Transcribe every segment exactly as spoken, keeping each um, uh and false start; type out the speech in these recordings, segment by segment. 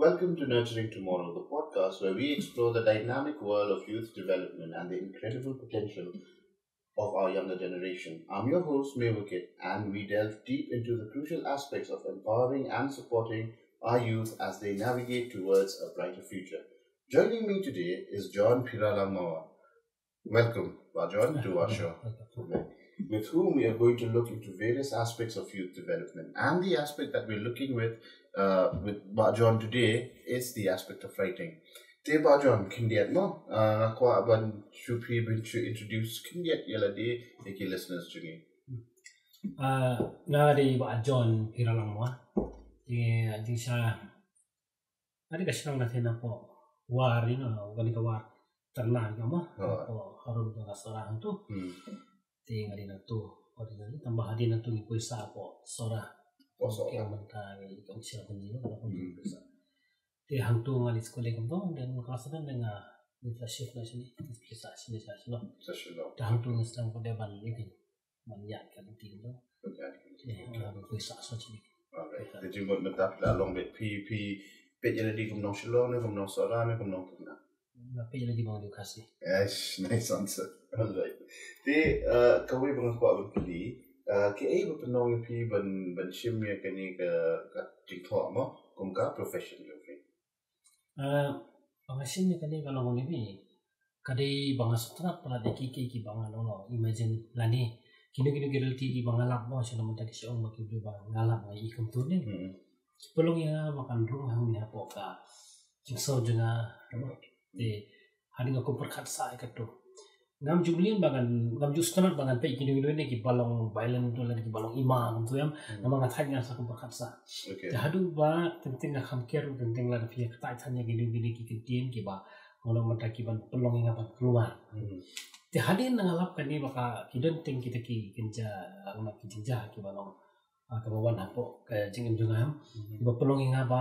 Welcome to Nurturing Tomorrow, the podcast where we explore the dynamic world of youth development and the incredible potential of our younger generation. I'm your host, Mewakit, and we delve deep into the crucial aspects of empowering and supporting our youth as they navigate towards a brighter future. Joining me today is John Phiralangmawa. Welcome, Bah John, to our show. With whom we are going to look into various aspects of youth development. And the aspect that we're looking with uh, with Bah John today is the aspect of writing. Te Bah John, khyndiat mo, uh, kwah ban shu phi ban shu introduce khyndiat ïa lade ïa ki listeners jong ngi. Uh, nga dei Bah John Phiralangmawa. Te jingshisha nga dei ka shnong na thena po war, you know, kane ka war Tarna, you know, po harum ka Sohra hangtu. Te nga dei nangtu, ordinary, tang ba hadien nangtu ngi poi sah po Sohra. Ki ong mynta ngi, ki ong sha pynji, ngi poi sah. Te hangtu nga dei skul kumto, then class seven then nga dei shift na shini, dei shift na shini, na shini. Te hangtu ngi sdang pat ban ïa ban ïaid ka lynti kumto. Te nga dei poi sah sha shini. Te jingmut mynta phi la long beit, phi phi peit ïa lade kum nong Shillong ne kum nong Sohra ne kum nong Tarna? Nga peit ïa lade kum nong Khasi. Yes, nice answer. Alright. Te uh, kawei ba nga kwah ban kylli, uh, kaei ba pynlong ïa phi ban ban shim ïa kane ka ka jingthoh mo kum ka profession jong phi? Uh, ba nga shim ïa kane ka long ïa phi, ka dei ba nga sngewtynnat palat ïa kiei kiei kiba nga long, long, imagine lane kino kino ki lynti kiba nga lap mo, sha na mynta ki shu ong ba ki briew ba nga lap nga ïohi kumto ne. Ki pynlong ïa nga ba kan rung hangne hapoh ka jingsngew jong nga. Te hadien nga kum pyrkhat sah ïa kato, ngam ju mlien ba ngan, ngam ju sngewtynnat ba ngan peit kino kino ne kiba long violent to lane kiba long ima kumto, em. Namar nga thait nga sa kum pyrkhat sah. Te haduh ba teng teng nga kham ker, teng teng lada phi ïa kata than ïa kino kino ki kyntien kiba nga long mynta kiban pynlong ïa nga ban pynlong. Te hadien nga lap kane ba ka ki don teng kita ki kynja, nga ki jingjia kiba long, ah, kaba wan hapoh ka jingim jong nga, em. Kiba pynlong ïa nga ba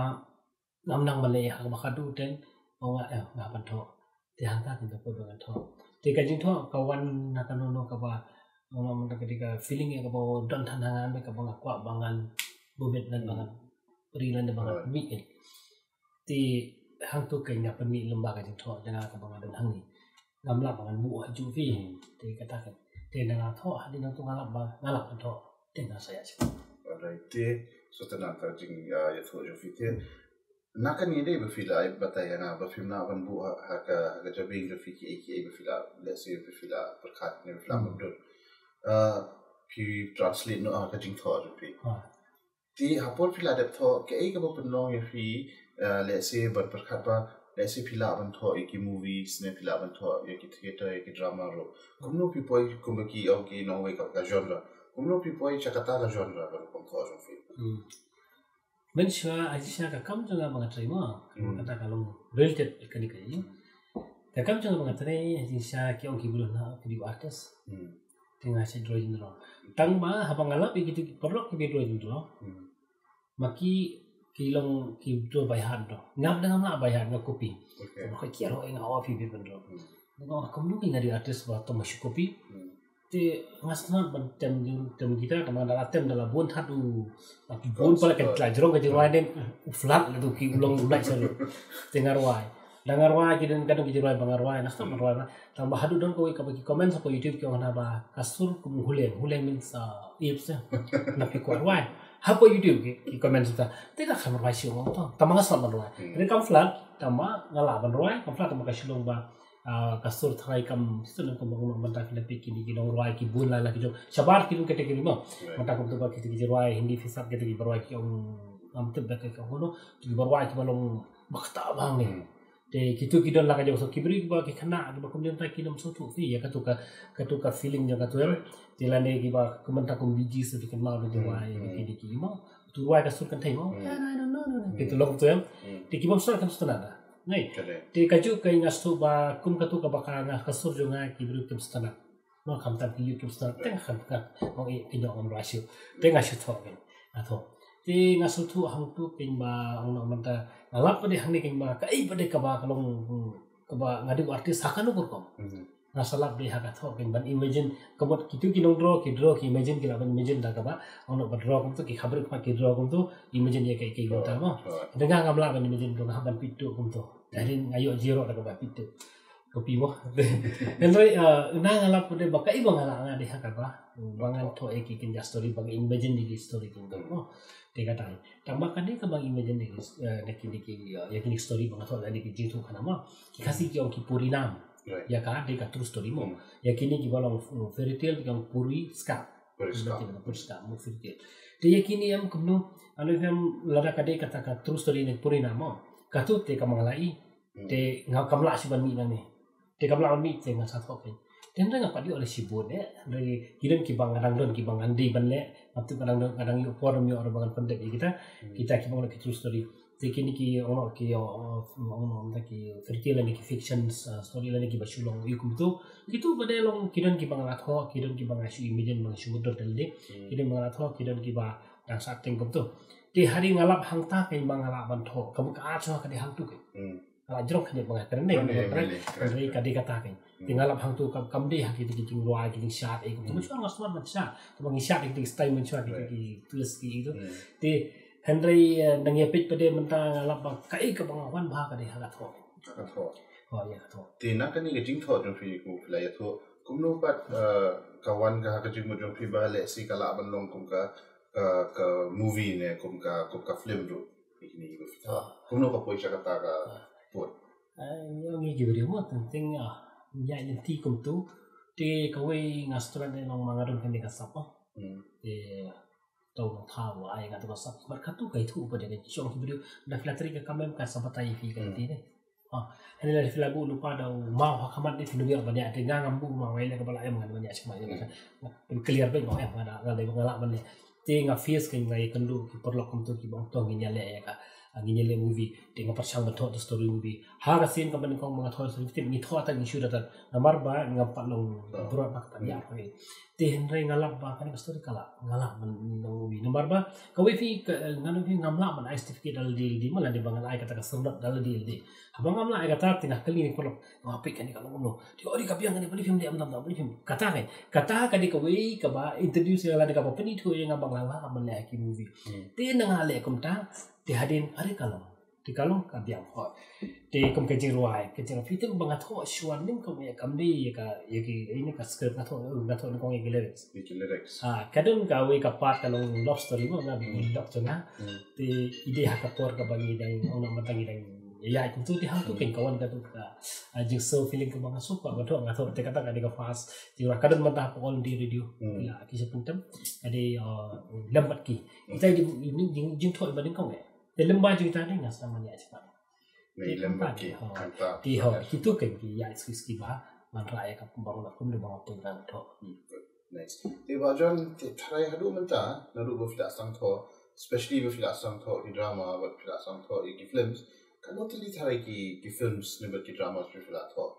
ngam nang ban leh ha kaba khadduh, then nga ong, eh, nga ban thoh. Te hangta ki da poi ba ngan thoh. Te ka jingthoh ka wan na kano kano kaba, nga ong mynta ka dei ka feeling ïa kaba don than ha nga, kaba nga kwah ba ngan bubit lane ba ngan ri lane ba ngan pynmih. Te hangto kein nga pynmih lyngba ka jingthoh jong nga kaba nga don hangne. Ngam lah ba ngan buh ha juh phi. Te kata kein. Te na nga thoh, hadien nangto nga lah ba, nga lah ban thoh. Te nga sa ïa shu. Alright, te sngewtynnat ka jing, uh, ïathuh jong phi te. Na kane dei ba phi la batai ïa nga ba phim lah ban buh ha, ha ka, ha ka jabieng jong phi kiei kiei ba phi la, let's say, ba phi la pyrkhat ne ba phi la mutdur. Uh, phi translate noh ha ka jingthoh jong phi. Te ha por phi la dep thoh, kaei kaba pynlong ïa phi, uh, let's say, ban pyrkhat ba, let's say, phi lah ban thoh ïa ki movies ne phi lah ban thoh ïa ki theatre, ïa ki drama ruh? Kumno phi poi, kumba ki ong ki nongwei ka, ka genre? Kumno phi poi sha kata ka genre ba rukom thoh jong phi? Mynshuwa, ha jingshisha ka kam jong nga ba nga trei mo, kata ka long related kane kane. Ka kam jong nga ba nga trei, ha jingshisha ki ong ki briew na ki dei artist. Te nga shu draw jingdraw. Tang ba haba nga lap ïa kito ki paralok kiba draw jingdraw, ma ki, ki long ki draw by heart, draw. Ngam dang, ngam lah by heart, nga copy. Ba ki ïaroh ïa nga, oh, phi phi ban draw. Nga ong kumno kein nga dei artist ba tang ma shu copy. Te nga sngewtynnat ban tem, tem kita, tang ba da la tem da la bun, haduh bun pala ka la jrong ka jingrwai, then u flat la tu ki u long u lait sha. Te nga rwai. Da nga rwai ki don, ka don ki jingrwai ba nga rwai, nga sngewtynnat ban rwai. Tang ba haduh don kawei kaba ki comment hapoh YouTube ki ong na ba ka sur kum huleng. Huleng means, uh, apes, eh. Na phi kwah rwai, hapoh YouTube ki, ki comment sa. Te nga khlem rwai shuh mo to. Tang ba nga sngewtynnat ban rwai. Te kam flat, tang ba nga lah ban rwai, kam flat tang ba ka shu long ba, ah, ka sur tharai kam, shu long kam ba nga, mynta phi la peit kine ki nongrwai ki bun la la ki jong shabar ki long category mo. Mynta kumta ba kita ki jingrwai Hindi phi sap kita kiba rwai ki ong, ngam tip ba ki ong kumno, kiba rwai kiba long ba kata bang ne. Te kito ki don la ka jong, so ki briew kiba, ki khynnah kiba kumne mynta ki nym sngewthuh phi ïa kato ka, kato ka feeling jong kato, em. Te lane kiba kum mynta kum Bee Gees, phi kynmaw da ki rwai, ki dei ki mo, to rwai ka sur kynthei mo. Kito long to, em. Te kiba sngewthuh kam sngewtynnat da. Ngai. Te kajuh ka nga sngewthuh ba kum kato kaba ka, nga, ka sur jong nga ki briew kim sngewtynnat. Mo, khamtam ki youth kim sngewtynnat, te nga khlem, nga ong, eh, ki ong ngam rwai shuh. Te nga shu thoh kein. Nga thoh. Te nga shu thoh hangto kein ba, ong, ong mynta nga lap pat de hangne kein ba kaei pat de kaba ka long, kaba nga dei u artist ha kano ka rukom. Nga sa lap dei ha ka thoh kein ban imagine, ka mut kitu ki nong draw ki draw ki imagine, ki lah ban imagine da kaba ong noh ba draw kumtu, ki khabar ki draw kumtu, imagine ïa kaei kaei kumta mo. Hynrei nga ngam lah ban imagine, nga hap ban peit tuh kumtu. Hynrei nga ïoh jingïaroh da kaba peit tuh. Copy mo. Hynrei, eh, nga lap dei ba kaei ba nga lah, nga dei ha kaba ba ngan thoh ïa ki kynja story, ba ngan imagine ïa ki story kumtu mo. Te kata. Tang ba ka dei kaba ngan imagine ïa ki, eh, ïa ki, ïa ki, eh, ïa ki story ba nga thoh, ïa ki jingthoh khana mo. Ki Khasi ki ong ki puri nam. Ïa ka dei ka true story mo. Ïa kine kiba long, mm, fairy tale ki ong puri skha. Puri skha. Puri skha mo, fairy tale. Te ïa kine em kumno, ano em lada ka dei kata ka true story ne puri nam mo. Katu te ka ma nga la i. Te nga kam lah shuh ban mih nangne. Te kam lah ban mih te nga sa thoh kein. Te hynrei nga pat ïoh leh shibun eh. Hynrei ki don kiba nga dang don kiba ngan dei ban leh. Nga tip nga dang don, nga dang ïoh por, ïoh ruh ba ngan pyndep ïa kita. Kita kiba ong ki true story. Te kine ki ong noh ki, ong noh ki fairy tale lane ki fiction, uh, story lane kiba shu long ïa kumtu. Kitu ba dei long ki don kiba nga la thoh, ki don kiba nga shu imagine, ba nga shu mutdur dei. Ki don ba nga la thoh, ki don kiba dang sa teng kumtu. Te hadien nga lap hangta kein ba nga lah ban thoh. Ka mut ka art shuwa ka dei hangtu kein. Ka la jrong khyndiat ba nga kren ne, hynrei ka dei kata kein. Te nga lap hangtu kam, kam dei ha ki, ki jingrwai, ki jingshad, eh, kumtu. Mynshuwa nga smat ban shad. Te ba ngi shad ki style mynshuwa ki, ki twist ki itu. Te hynrei, eh, nang ïa peit pat de mynta nga lap ba kaei kaba nga wan bha ka dei ha ka thoh. Ha ka thoh. Oh, ïa ka thoh. Te na kane ka jingthoh jong phi, kum phi la ïathuh, kumno pat, eh, ka wan ka ha ka jingmut jong phi ba lehse ka lah ban long kum ka, ka, ka movie ne kum ka, kum ka film ruh. Ïa kine kiba phi thoh. Kumno ka poi sha kata ka pud? Ah, ïa ngi ki briew mo teng teng, ah, ïa lynti kumtu. Te kawei nga sdang ne long ma nga don kane ka sap mo. Te to nga thaw ai nga to ka sap. Bad katu ka ithuh pat de ki shong ki briew. Da phi la trei ka kam em ka sa batai ïa phi ka lynti ne. Ah, hynrei lada phi la buh lypa da u maw ha khmat de phi nym ïoh ban ïa, te nga ngam buh maw, nga ïa leh kaba la em ngan ban ïa shikmat ïa. Pyn clear beit nga em, nga da, nga da, nga lah ban ïa. Te nga face kein, nga ïakynduh ki paralok kumtu kiba ong to ngin ïaleh ïa ka, ah, ngin ïaleh movie. Te nga pyrshang ban thoh the story movie. Ha ka sien kaba nyngkong ba nga thoh story te ngi thoh ata ngi shoot ata. Namar ba ngam pat long bro ba ka pat ïa. Te hynrei nga lap ba kane ka story ka lah, nga lah ban long movie. Namar ba kawei phi ka, eh, ngan ong phi ngam lah ban ai certificate da lade lade, ma lade ba ngan ai kata ka syrnod da lade lade. Haba ngam lah ai kata te nga kylli ïa ki paralok, nga peit kane ka long kumno. Te odi ka biang kane, balei phim leh kumta, balei phim. Kata kein, kata ka dei kawei kaba introduce ïa nga lade, kaba pynithuh ïa nga ba nga lah ban leh ha ki movie. Te na nga leh kumta, te hadien are ka long. Te ka long ka biang hoi. Te kum ka jingrwai, ka jingrwai phi tip ba nga thoh shuwa nyngkong ïa kam dei ïa ka, ïa ki, ïa ka script nga thoh, nga thoh nyngkong ïa ki lyrics. Ïa ki lyrics. Ha, ka don kawei ka part ka long love story mo, nga bad i lok jong nga. Te i dei ha ka por kaba ngi dang, ong noh mynta ngi dang ïaid kumtu, te hangtu kein ka wan katu ka, ah, jingsngew feeling kaba nga sngewkwah ban thoh, nga thoh te kata ka dei ka first jingrwai, ka don mynta ha All India Radio. Ki la, ki sha Pungtem. Ka dei, ah, Lem bad Ki. Ita i dei jing, jingthoh ba nyngkong eh. Te lem bad jingthoh ne nga sdang ban ïa shipang. Te lem bad ki. Ki ho, kitu kein ki ïa excuse kiba ngan rah ïa ka pynbang na kum dei ba nga pynbang thoh. Nice. Te Bah John, te tharai haduh mynta, naduh ba phi la sdang thoh, especially ba phi la sdang thoh ki drama, ba phi la sdang thoh ïa ki films, katno tylli tharai ki, ki films ne bad ki dramas ba phi la thoh?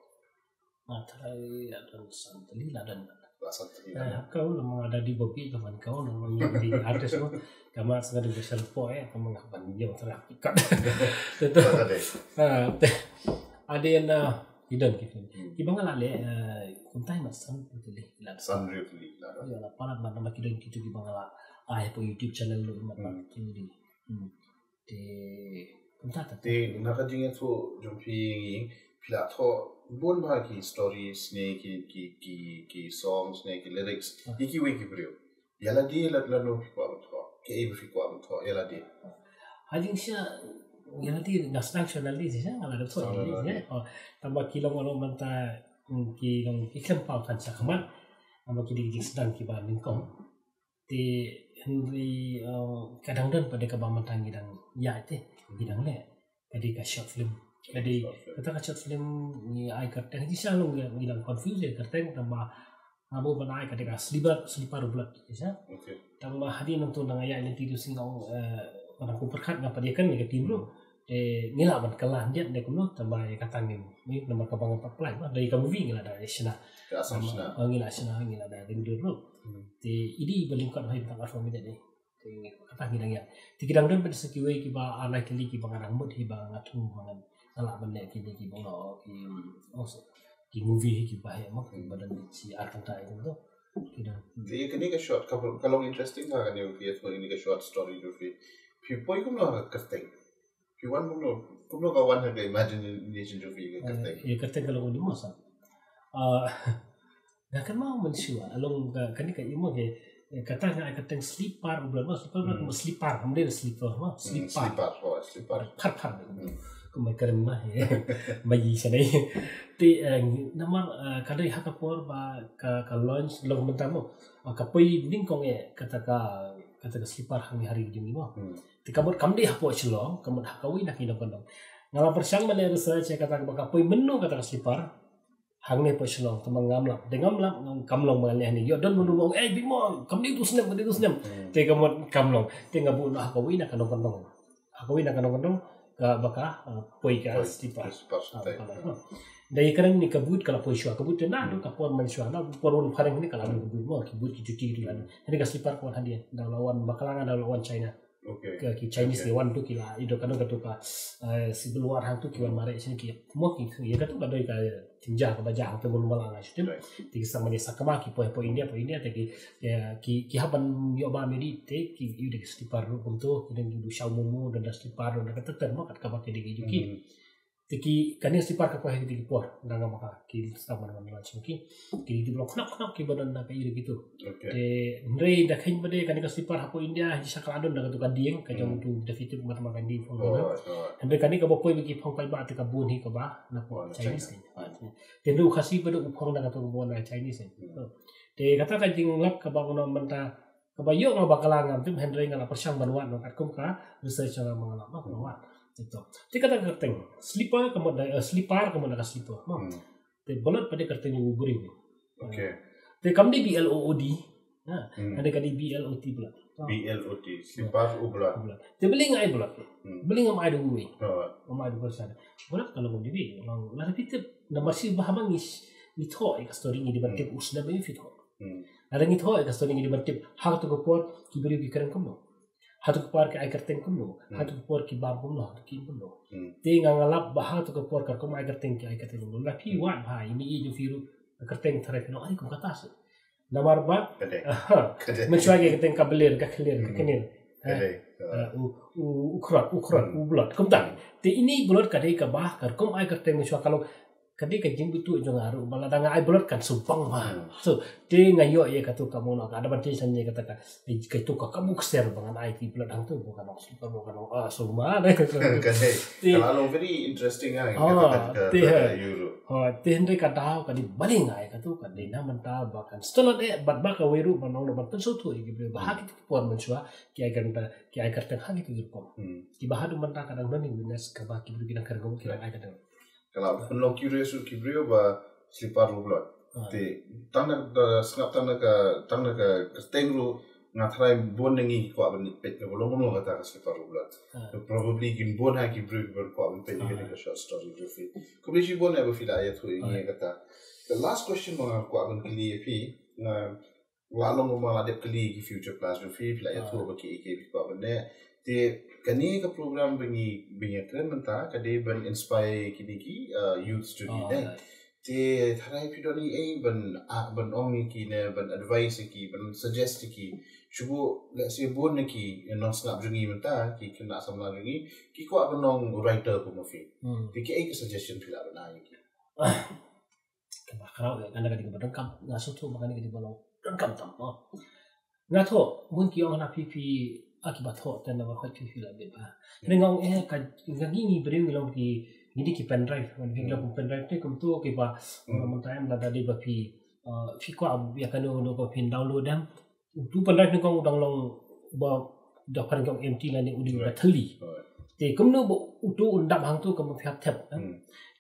Nga tharai la don san tylli, la don. La san tylli. Eh, hap kau, namar nga da dei ba bit, namar kau, namar nga dei artist mo. Kama sa nga dei ba shalpo eh, kama nga ban ïoh tharai hap kat. Te to. Ah, te. Ade na, ki don ki film. Kiba nga la leh, eh, kumta ma san tylli la don. San tylli la don. Ïa la palat ma, namar ki don kitu kiba nga la ai hapoh YouTube channel ruh ma ki dei. Te kumta ta. Te na ka jingïathuh jong phi, phi la thoh bun bha ki stories ne ki, ki, ki, ki songs ne ki lyrics. Ïa kiwei ki briew. Ïa lade lano phi kwah ban thoh? Kaei ba phi kwah ban thoh ïa lade? Ha jingshisha ïa lade nga sdang shuwa na lade shisha, nga la dep thoh ïa lade. Tangba ki long, long mynta, mm, ki long ki khlem paw than shakhmat. Tangba ki dei ki jingsdang kiba nyngkong. Te hynrei, eh, ka dang don pat de kaba mynta ngi dang ïaid te, ngi dang leh. Ka dei ka short film. Ka dei kata ka short film ngi ai kyrteng, jingshisha long ngi dang confuse ïa kyrteng, tangba nga buh ban ai ka dei ka Slipper, Slipper of Blood jingshisha. Tangba hadien nangtu nang ïaid lynti tu shisha nga ong, eh, nga dang kum pyrkhat nga pat ïa kane ka team ruh. Te ngi lah ban kylla khyndiat ne kumno, tangba ïa kata ngim, namar kaba ngam pat apply ba, da ïa ka movie ngi la da shna. Ngi la shna, ngi la da ring dur ruh. Te i dei ba lyngkot hoi tang arphew minit ne. Te kata ngi dang ïa. Te ki dang don pat sa kiwei kiba ar lai tylli kiba nga dang mut hi ba nga thung ba ngan lah ban leh kine kiba nga, ki, oh, ki movie hi ki ba hi mo, ki ba don shi ar kynta hi kumto. Ki don. Te kane ka short, ka, ka long interesting ba kane phi ïathuh ïa kane ka short story jong phi. Phi poi kumno ha ka kyrteng? Phi wan kumno, kumno ka wan ha ka imagination jong phi ka kyrteng? Ïa kyrteng ka long kumno mo sa. Ah, nga kynmaw mynshuwa, along ka, kane ka imo ke, eh, kata nga ai kyrteng Slipar U Blot mo, Slipar U Blot mo, Slipar, kam dei Slipper mo, Slipar. Slipar, oh, Slipar. Par, par. Kumba kren ma, ma yi sa dei. Te, eh, namar, eh, ka dei ha ka por ba ka, ka launch long mynta mo. Ah, ka poi nyngkong eh, kata ka, kata ka Slipar hangne ha ri jong ngi mo. Te ka mut kam dei hapoh Shillong, ka mut ha kawei na ki nongkyndong. Nga la pyrshang ban leh research ïa kata ba ka poi mynno kata ka Slipar. Hangne hapoh Shillong, tangba ngam lap. Dei ngam lap, ngam, kam long ba ngan leh hangne. Ïoh don mynno ba ong, "Eh, bit mo, kam dei utu u snem, kam dei utu u snem." Te ka mut kam long. Te nga buh noh ha kawei na ka nongkyndong. Ha kawei na ka nongkyndong, kaba ka, ah, poi ka Slipar. Slipar. Ah, ba ka long. Dei kren ni ka booth ka la poi shuwa, ka booth te na, ka por man shuwa, na por wan phareng ni ka la don ka booth mo, ki booth ki juti tu la don. Hangne ka Slipar ka wan hadien, da la wan bakla nga da la wan China. Ka ki Chinese ki wan tu ki la, i do ka dong ka tu ka, eh, Civil War hang tu ki wan mareh sini ki, mo ki, ïa ka tu ka doi ka jingjia kaba jia hang tu bun bala nga shutim. Te ki sa mane sa kama ki poi, poi India, poi India, te ki, ïa, ki, ki hap ban ïoh ba medi, te ki, ïa, da ki Slipar ruh kumto, ki don ki du shaw momo, don da Slipar, don da ka ter ter mo, kat kaba ki dei ki juki. Te ki, kane Slipar ka poi ha kito ki por, dang ma ka, ki stop ban ban ban ki, ki dei ki blok khnap khnap ki ba don da ka iri kito. Te hynrei da kheiñ ba dei kane ka Slipar hapoh India, ha ji sha ka la don da ka tu ka dieng, ka jong tu da fitip mat ma ka dieng phong. Hynrei kane kaba poi ba ki phong paidbah te ka bun hi kaba na pdeng Chinese. Te hynrei u Khasi ba dei u phong da ka tu ka bun na Chinese. Te kata ka jinglap kaba ngan ong mynta, kaba ïoh nga bakla ngam tip, hynrei nga la pyrshang ban wad noh katkum ka research nga ma nga la, ma nga la wad. Te kata ka kyrteng Slipar ka mut da, eh, Slipar ka mut da ka slipper mo. Te Blot pat dei kyrteng u briew. Te kam dei B L O O D. Ha, ka dei, ka dei B L O T, Blot. B L O T, Slipar U Blot. Te balei nga ai Blot? Balei ngam ai da uwei? Ngam ai da uwei sa. Blot ka long u dei, long, lada phi tip, namar shi ba haba ngi, ngi thoh ïa ka story ngi dei ban tip u snem ba ngi phi thoh. Lada ngi thoh ïa ka story ngi dei ban tip, ha kato ka por ki briew ki kren kumno. Ha kato ka por ki ai kyrteng kumno. Ha kato ka por ki bam kumno, ha kato ki im kumno. Te nga nga lap ba ha kato ka por katkum ai kyrteng ki ai kyrteng kumno. Lada phi wad bha ïa ine ine jong phi ruh, ka kyrteng tharai phin ong, "Ai, kum kata seh." Namar ba, aha, mynshuwa ki ai kyrteng ka Bler, ka Khler, ka Kynil. Eh, u, u, u Khrot, u Khrot, u Blot. Kumta. Te ine i Blot ka dei kaba, katkum ai kyrteng mynshuwa ka long, ka dei ka jingbitduh jong nga ruh, ba lada nga ai Blot kan shu bang bha. So, te nga ïoh ïa kato ka mano, ka advantage ne kata ka, eh, kato ka kabu kser ba ngan ai ki Blot hangto, ba ka long slipper, ba ka long, ah, so ma, ne, ka dei. Te ka la long very interesting, ah, kata ka, te, ka, ha, ka ïoh ruh. Ha, te hynrei ka daw ka dei balei nga ai kato, ka dei na mynta ba kan stalot eh, bad ba kawei ruh, ba nong ban pynsngewthuh ïa ki briew, ba ha kito ki por mynshuwa, ki ai kyrteng, ki ai kyrteng ha kito ki rukom. Kiba haduh mynta ka dang don ïa ka witness kaba ki briew ki dang kren kum ki dang ai kyrteng. Ka la pynlong curious ruh ki briew ba Slipar U Blot. Te tang na ka sngap, tang na ka, tang na ka kyrteng ruh nga tharai bun na ngi kwah ban peit kaba long kumno kata ka Slipar U Blot. Probably kin bun ha ki briew kiban kwah ban peit ïa kane ka short story jong phi. Khublei shibun eh ba phi la ïathuh ïa ngi kata. The last question ba nga kwah ban kylli ïa phi, nga la long ba nga la dep kylli ki future plans jong phi, phi la ïathuh ba ki, ki, phi kwah ban leh. Te kane ka program ba ngi, ba ngi kren mynta ka dei ban inspire kine ki, uh, youth jong ngi, ne. Te tharai phi don ei ei ban, ah, ban ong ïa ki ne, ban advice ïa ki, ban suggest ïa ki. Shu, let's say, bun na ki nongsngap jong ngi mynta, ki khynnah samla jong ngi, ki kwah ban long writer kum ma phi. Te kiei ki suggestion phi lah ban ai ïa ki? Kaba khraw ïa kane ka dei kaba donkam, nga sngewthuh ba kane ka dei kaba long donkam tam mo. Nga thoh, bun ki ong na phi phi, ah, kiba thoh te na ba khot phi phi la bit bha. Hynrei nga ong eh, ka, nga ngi ngi briew ngi long ki, ngi dei ki pendrive, ngi dei ki long pendrive te kumto kiba, mynta em lada dei ba phi, ah, phi kwah ïa kano kano ko phin download em. Utu u pendrive nyngkong u dang long ba da phareng ki ong empty lane u dei uba thylli. Te kumno ba utu un dap hangto kumba phi hap thep, eh?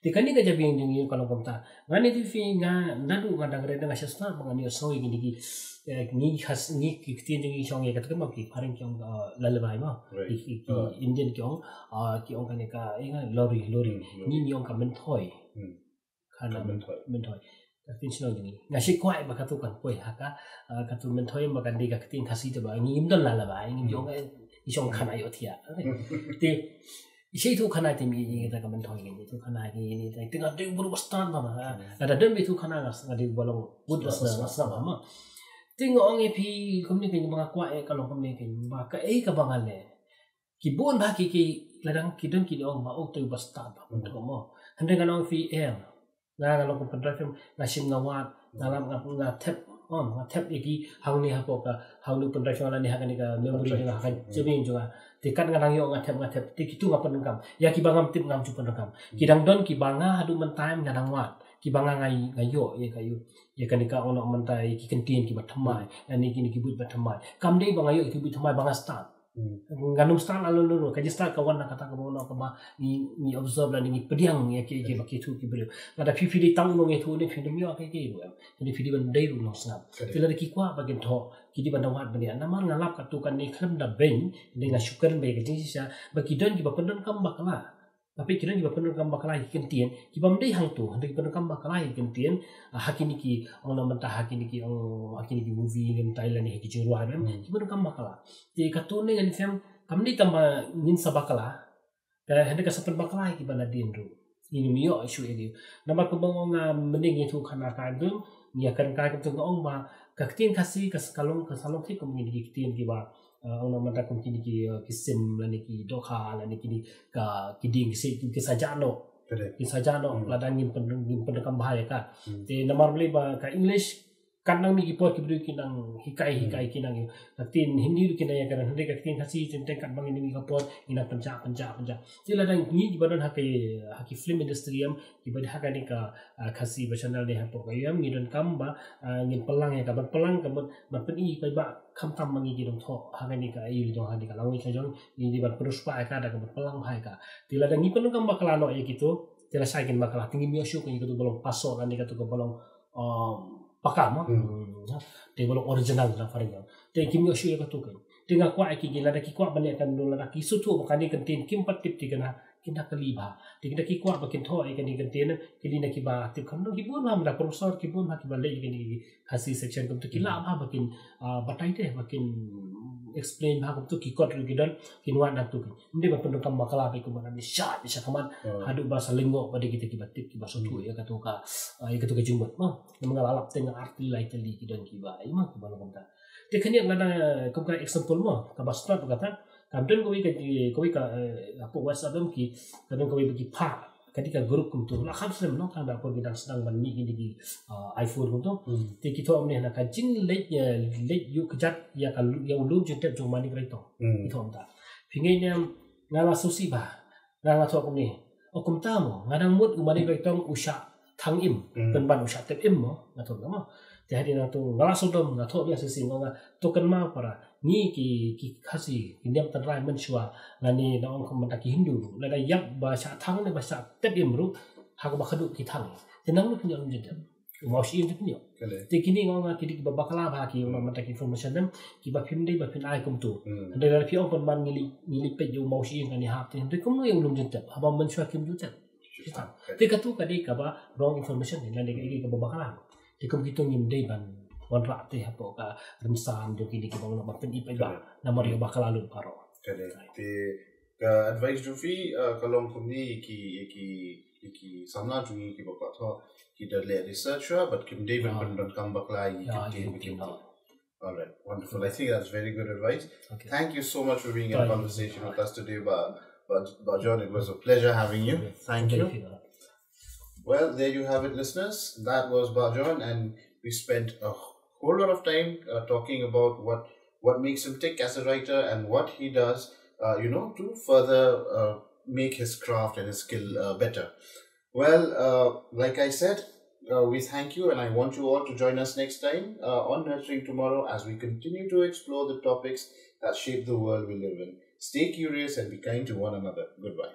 Te kane ka jabieng jong ngi ka long kumta. Nga ne te phi nga naduh nga dang red nga sngewsih ba ngan ïohsngew ïa kine ki, eh, ngi khas ngi ki ktien jong ngi shong ïa kata kumba ki phareng ki ong, eh, lullaby mo. Ki, ki, ki Indian ki ong, ah, ki ong kane ka, eh, nga lori, lori. Ngi ngi ong ka mynthoi. Ka mynthoi. Mynthoi. Ka ktien shnong jong ngi. Nga sngewkwah ba katu kan poi ha ka, ah, katu mynthoi ba kan dei ka ktien Khasi te ba ngi im don la la ba ngi jong, eh, ngi shong khana ïoh thiah. Te i shei tu khana te mi ngi ta ka mynthoi ngi tu. Khana ki ni tai, te nga dei u briew ba stad ba ma. Lada don ba ithuh khana nga, nga dei ba long good listener, nga sngap ba ma. Te nga ong ïa phi kumne kein, ba nga kwah ïa ka long kumne kein, ba kaei kaba nga leh. Ki bun ba ki, ki, lada ki don ki ong ba, oh, te u ba stad ba, mo. Hynrei nga ong phi, eh, nga, nga long kum pendrive, nga shim, nga wad, nga lap, nga, nga thep, oh, nga thep ïa ki hangne hapoh ka, hangne pendrive nga lane ha kane ka memory jong nga, ha ka jingim jong nga. Te kat nga nang ïoh nga thep, nga thep, te kitu nga pyndonkam. Ïa kiba ngam tip ngam ju pyndonkam. Ki dang don kiba nga haduh mynta nga dang wad. Kiba nga nga, nga ïoh ïa ka ïoh. Ïa kane ka, ong noh mynta, ïa ki kyntien kiba thymmai. Lane kine ki buit ba thymmai. Kam dei ba nga ïoh ïa ki buit thymmai ba nga stad. Nga num stad la lulu, ka jingstad ka wan na kata kaba ong noh kaba ngi, ngi observe lane ngi pdiang ïa ki, ïa kiba ki ithuh ki briew. Lada phi, phi dei tang u nongïathuh ne phi nym ïoh ïa kiei kiei ruh em. Lane phi dei ban dei ruh nongsngap. Te lada ki kwah ba kin thoh, ki dei ban da wad ban ïa. Namar nga lap katto katne khlem da beiñ, dei nga shu kren ba ïa ka jingshisha, ba ki don kiba pyndonkam bakla. Tapi ki don kiba pyndonkam bakla ïa ki kyntien, kiba ym dei hangto, hynrei ki pyndonkam bakla ïa ki kyntien, ah, ha kine ki, ong noh mynta ha kine ki, ong, ha kine ki movie ne mynta lane ha ki jingrwai, ki pyndonkam bakla. Te katto ne ngan ïathuh, kam dei tang ba ngin sa bakla, ka, hynrei ka sa pynbakla ïa kiba nadien ruh. Ngin ym ïoh shuh ïa ki. Namar kumba ong nga mynne ngi ithuh khana ka tu, ngi ïa kren ka tu nga ong ba ka ktien Khasi ka sa long, ka sa long thik kum kine ki ktien kiba, eh, ong noh mynta kum kine ki, eh, ki sim lane ki dohkha lane kine ka, ki dieng ki siej ki sa jah noh. Ki sa jah noh, lada ngim pyn, ngim pyndonkam bha ïa ka. Te namar balei ba ka English, kan nang mih ki por ki briew ki nang hikai, hikai ki nang ïa. Ka ktien Hindi ruh ki nang ïa ka, hynrei ka ktien Khasi teng teng kat ba ngin mih ka por, ngi nang pynjah, pynjah, pynjah. Te lada ngi kiba don ha ki, ha ki film industry em, kiba dei ha kane ka, ah, Khasi ba channel ne hapoh ka ïam, ngi donkam ba, ah, ngin pynlang ïa ka, ban pynlang ka mut, ban pyni paidbah khamtam ma ngi ki nongthoh ha kane ka ïing jong, ha kane ka language jong ngi, dei ban pyndonkam ïa ka da ka ban pynlang bha ïa ka. Te lada ngi pyndonkam bakla noh ïa kito, te lashai kin bakla, te ngim ïoh shuh ïa kito ba long paso lane kito ba long, um, paka mo. Te ba long original na phareng. Te kim ïoh shuh ïa kito kein. Te nga kwah ïa ki, ki lada ki kwah ban ïa kan, lada ki sngewthuh ba kane ka ktien kim pat tip, te kan, kin da kylli bha. Te ki da ki kwah ba kin thoh ïa kane ka ktien, kylli na kiba tip kham, ki bun bha, da professor ki bun bha kiba leh ïa kane ka Khasi section kumto, ki lah bha ba kin, ah, batai te, ba kin explain bha kumto, ki kot ruh ki don, kin wad na tu ki. Ym dei ban pyndonkam bakla ba kum ban ïa sha, ïa sha khmat, haduh ba sa lyngngoh ba dei kita kiba tip, kiba sngewthuh ïa kato ka, ah, ïa kato ka jingmut mo. Namar nga la lap te nga ar tylli lai tylli ki don kiba, ïa mo, kiba long kumta. Te kane lada kum ka example mo, kaba start kata, ka don kawei ka, kawei ka, eh, hapoh WhatsApp em ki, ka don kawei ba ki phah, ka dei ka group kumto. La kham slem noh, tang da por ki dang sdang ban mih kine ki, ah, iPhone kumto. Te ki thoh kumne, na ka jingleit, eh, leit ïuh kjat ïa ka lu-, ïa u lum jingtep jong u Manik Reitong. Ki thoh kumta. Phi ngeit ne em, nga la sngewsih bha. Nga, nga thoh kumne. O kumta mo, nga dang mut u Manik Reitong u shah thang im, pynban u shah tep im mo, nga thoh kumta mo. Te hadien nangto nga la sngewdom, nga thoh biang shisien, nga thoh, kynmaw para, ngi ki, ki Khasi, ki niam tynrai mynshuwa, lane nga ong kumta ki Hindu ruh, lada ïap ba shah thang ne ba shah tep im ruh, ha kaba khadduh ki thang. Te nangno phin ïoh lum jingtep? U mawshyieng te phin ïoh. Te kine nga ong ki dei kiba bakla bha ki, ong mynta ki information em, kiba phim dei ba phin ai kumto. Hynrei lada phi ong pynban ngi leit, ngi leit peit ïa u mawshyieng kane hap te, hynrei kumno ïa u lum jingtep haba mynshuwa kim ju tep. Te kato ka dei kaba wrong information, lane ka dei kaba bakla. Te kum kito ngim dei ban wanrah te hapoh ka rynsan jong kine kiba ong ba pynïap ïa ba, namar ïa bakla lut baroh. Te ka advice jong phi, uh, ka long kumne, ïa ki, ïa ki, ïa ki samla jong ngi kiba kwah thoh, ki da leh research shuwa, but kim dei ban pyndonkam bakla ïa ki ktien. All right, wonderful. I think that's very good advice. Thank you so much for being in conversation with us today, Bah, Bah, Bah John. It was a pleasure having you. Thank you. Well, there you have it, listeners. That was Bah John, and we spent a whole lot of time, uh, talking about what, what makes him tick as a writer and what he does, uh, you know, to further, uh, make his craft and his skill, uh, better. Well, uh, like I said, uh, we thank you, and I want you all to join us next time, uh, on Nurturing Tomorrow as we continue to explore the topics that shape the world we live in. Stay curious and be kind to one another. Goodbye.